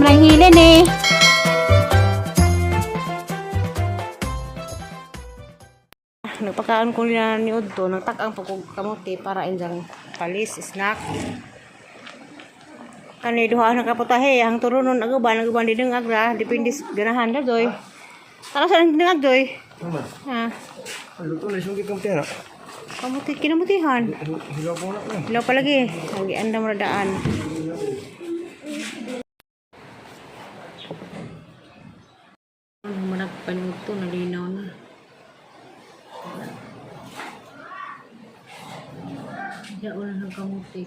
Rang hilin eh. Nagpakaon ko nila ni Udto, nagtakang po ko kamote para injang palis, snack. Kani duha na kaputahe, ang turunon aguban, aguban di agra, depende sa ganahan na doy. Tara sa dengag doy. Ha. Luto na siyang kamote na. Kamuti kinamutihan. Hilaw po na. Hilaw pa lagi. Ang giandam ra daan. Ano nagpanuto, nalinaw na. Diyan na ng kamuti.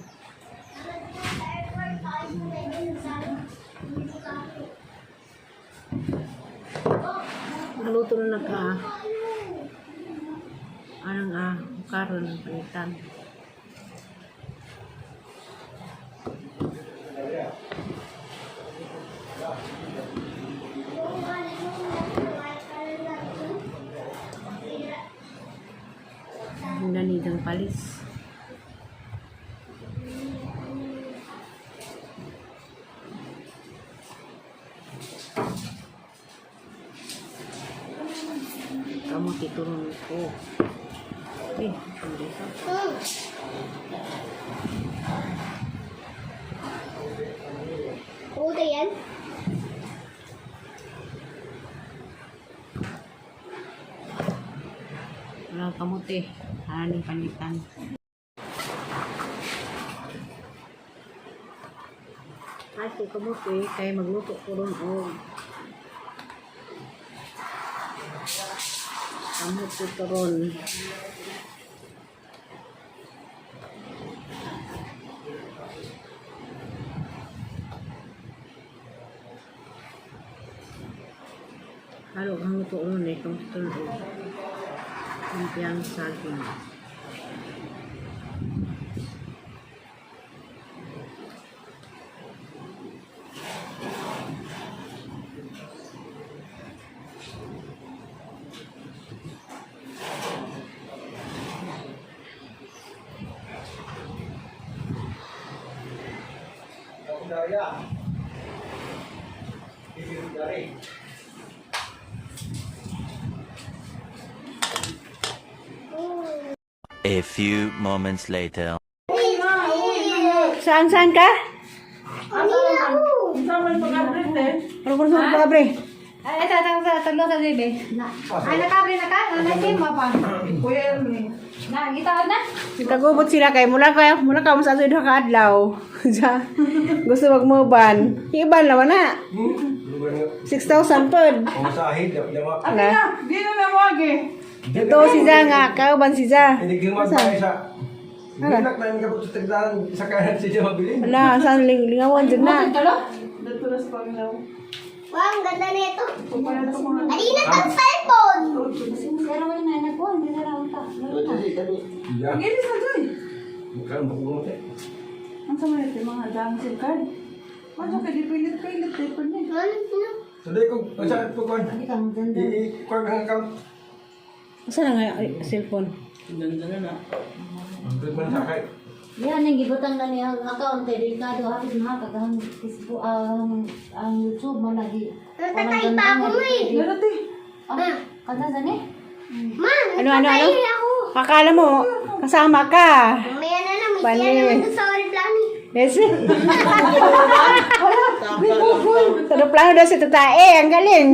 Naluto na na ka. Anong karon ng palitan. Nanidang palis. Kamuti turun ko. Eh, hindi ka. Kuda yan. Wala kamuti. Ano palitan. Ay, ko kamuti. Kaya magluto ko ron og kamuti to ron. Halo, kamuti ron eh. Kamuti to ron og lumpiang saging. A few moments later. Saan saan ka? Ano ko sa pag-abre? Ay, ito, ito, ito, tatlo sa bebe. Ay, nakabre na ka? Ano na mo pa? Na, gitaon na? Nagkagubot sila kay mula kay mula ka sa ato ka adlaw. Sa gusto magmuban. Iban lawan na. 6,000 pod. Ang sahid, dama. Na. Di na nawag eh. Ito si Za nga, kauban si Za. Hindi gumagay sa... Binak na yung kapag sa tagdaran sa kanan siya mabili. Ala, saan ling lingawan jud na. Dito na sa Panginoon. Wow, ang ganda nito. Kanina tang cellphone. Pero wala na, nagkuhan, hindi na lang ta. Yeah. Ang ilis na doy. Magkaroon ba kung kamote? Ang sama nito mga dang SIM card. Ano ka di pilit-pilit eh pa niya. Ano? Tuloy ko, ang sakit po kuwan. I-kuwan ka ang account. Asa na nga ay, cellphone? Ang man sakay. Yan, ang gibutang na niya ang account, eh, delikado, hapit mahakag ang Facebook, ang YouTube mo lagi. Natatay pa ako mo eh. Dito eh. Ah, kanta sa ni? Ma, Ano ano ano? natatay ako. Akala mo kasama ka. Mamaya na lang, may Bali. siya naman sa sorry plan eh. Yes. Sa plano daw si Tatae, ang galing.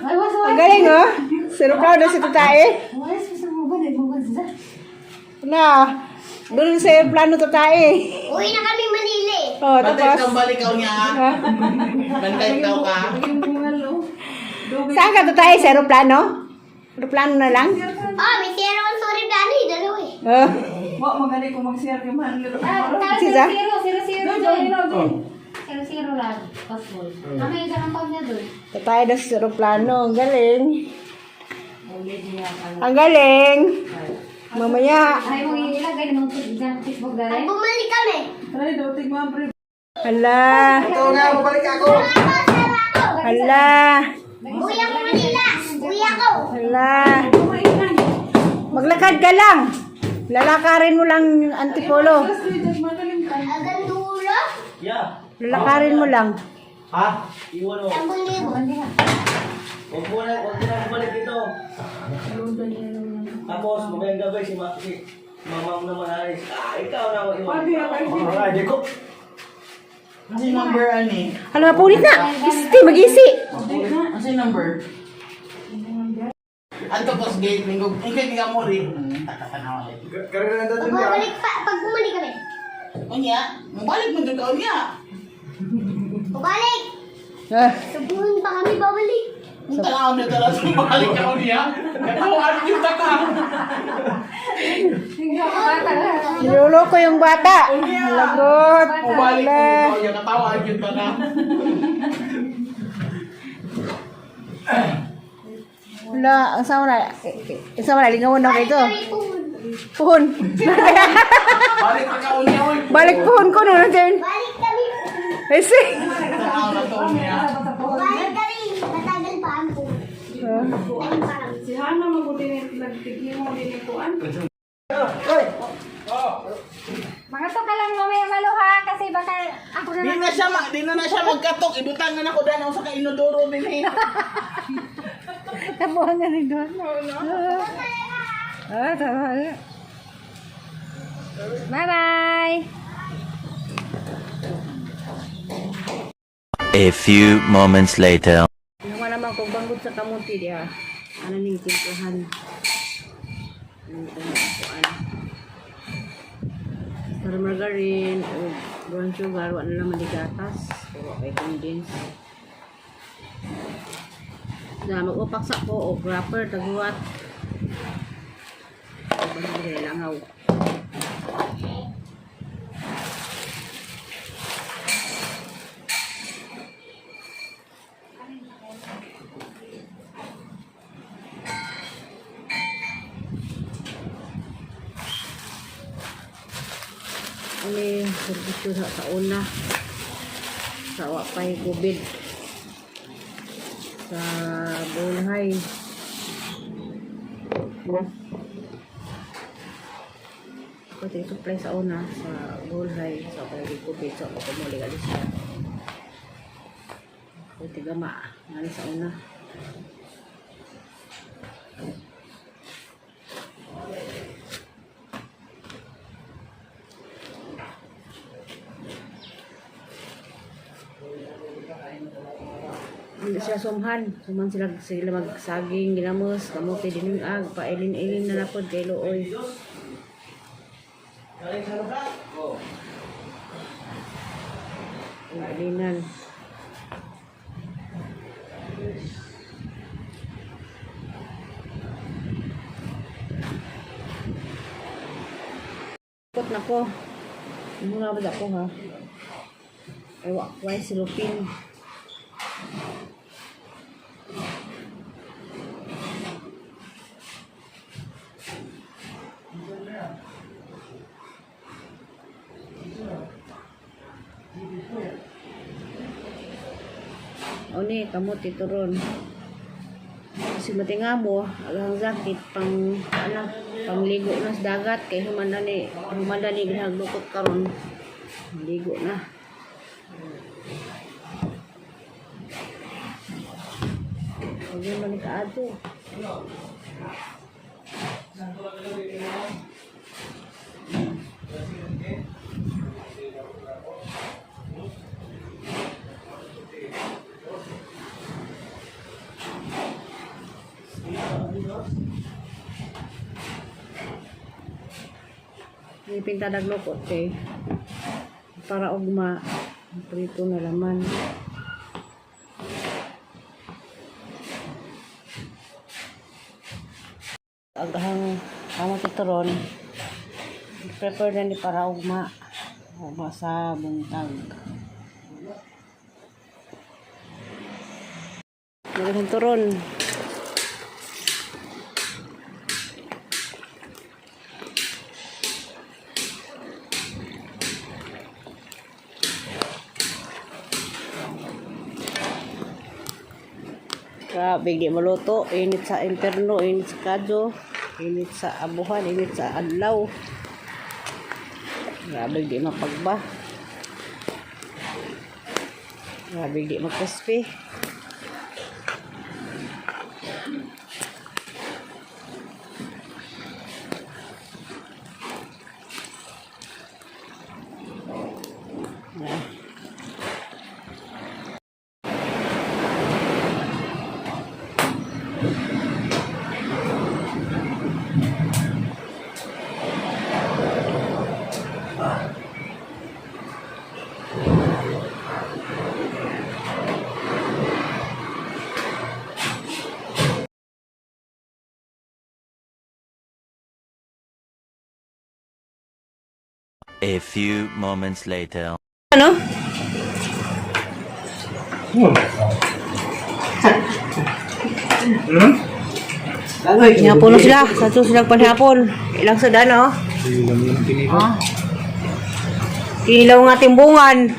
Ay, wasa, Ang galing oh. Sa plano daw si Tatae. wasa, wasa, mugan, eh, mugan siya. Na, doon sa plano Tatae. Uwi na kami Manila eh. Oh, Bantay tapos kang balikaw niya. Bantay daw ka. Yung bungalo. Saan ka Tatae? Sa aeroplano? Aeroplano na lang? Oh, may siya naman sorry plan eh. Dalawa eh. Oh. Wa magani ko mag-share kay mahal nito. Ah, tara, Sisa? zero, zero, zero, Doy, doy. doy, doy, doy. Zero, zero lang. Password. Ano yung isang account niya doon? Tatae daw sa aeroplano. Ang galing. Ulit niya. Ang galing. Mamaya. Ay, mo ilagay ng mga Facebook Pag dahil. bumalik kami. Try daw tigman pre. Hala. Ito nga, mabalik ako! Ako, sama ako. Hala. Uwi ako Manila. Uwi ako. Hala. Maglakad ka lang. Lalakarin mo lang yung antipolo. Tapos doy, dag makalimtan. Agan dulo. Yeah. Lalakarin mo lang. Ha? Iwan mo. 10,000. Huwag mo na bumalik dito. Tapos, mamayang gabi, si mamam naman alis. Ah, ikaw na ako iwan. Ay, di ko. Ano yung number, ani? Hala, mapunit na! Isti, mag-isi! Ano yung number? Ato pos gate, linggo. Ingkay ka mo rin. Takatanaw ulit. Karga na dito niya. Babalik pa, pag bumalik kami. Unya, mabalik mo dun ka, unya. Bumalik! Ah, Sabuhin pa kami babalik. Ang tanaw na talaga, bumalik ka, unya. Katawaan yung taka. niloloko yung bata. Lagot. Bumalik mo Hala. dun ka, unya. Katawaan yung taka. Hala, ang sama na. Ang sama na, lingawan na Balik ito. kami puhon. Puhon. Balik ka, unya, uy. Balik puhon ko no, natin. Balik kami puhon. Isi. Tanaw na to, unya. Balik kami. Matagal pa ang puhon. Ayun parang. Si Hana mabuti ni nagtigil mo din ni Kuan. Mga to ka lang mamaya maluha kasi baka ako na Di lang. na siya, di na na siya magkatok. Ibutang na nako danaw sa kainodoro din eh. Tabuhan na rin doon. Ah, tama na. Bye-bye! A few moments later. Naman naman kung banggod sa kamuti diha. Ano ning timplahan? Ano kuan? Star margarine o brown sugar, wala na naman di gatas. O kay condense. Na mag-upak sa ko o wrapper taguwat. O banggod kay langaw. Ani servisyo sa taon na sa wa pay COVID sa Bulhay. Ako tayo supply sa una sa Bulhay sa pay COVID sa ako mo legalis siya. Ako tigama ngani sa una. Hindi sila sumhan. Sumhan sila, sila magsaging, ginamos, kamote, dinungag, pailin-ilin na lapod kay Looy. Ilinan. Ikot na ko. Muna ba ako ha? Ay, wakway si Lupin. Oni, kamote turon. Kasi matinga mo, ang sakit pang ano, pangligo na sa dagat kay humanda ni ginaglukot karon. Ligo na. Huwag yun man kaadto. May pinta naglukot kay para ugma prito na laman. Aghang kamote turon. Prepare na ni para ugma. Ugma sa buntag. Nagahang turon. Grabe, di maluto. Init sa imperno, init sa kadyo, init sa abuhan, init sa adlaw. Grabe, di mapagba. Grabe, di mag-crispy. Yeah. A few moments later. Ano? Hapon na sila. Sa ito silang panhapon. Ilang sudan, oh. Ah. Kinilaw nga timbungan.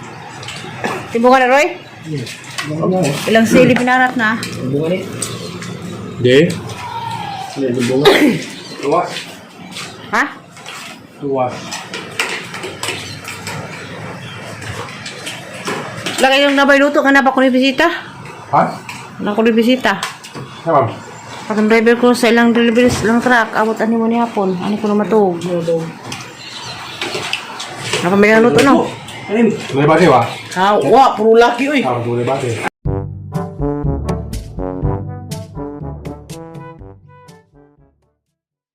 Timbungan na, Roy? Ilang sili pinarat na. Di. Tuwas. Ha? Tuwas. Lagay yung nabay luto ka na ba kung bisita? Ha? Wala ko bisita. Tamam. Pag ang driver ko sa ilang delivery sa ilang truck, abot ani mo ni hapon. Ani ko na matuog. Napamili ang luto, no? May bate ba? Ha, wa, puro laki, uy. Ah, may bate.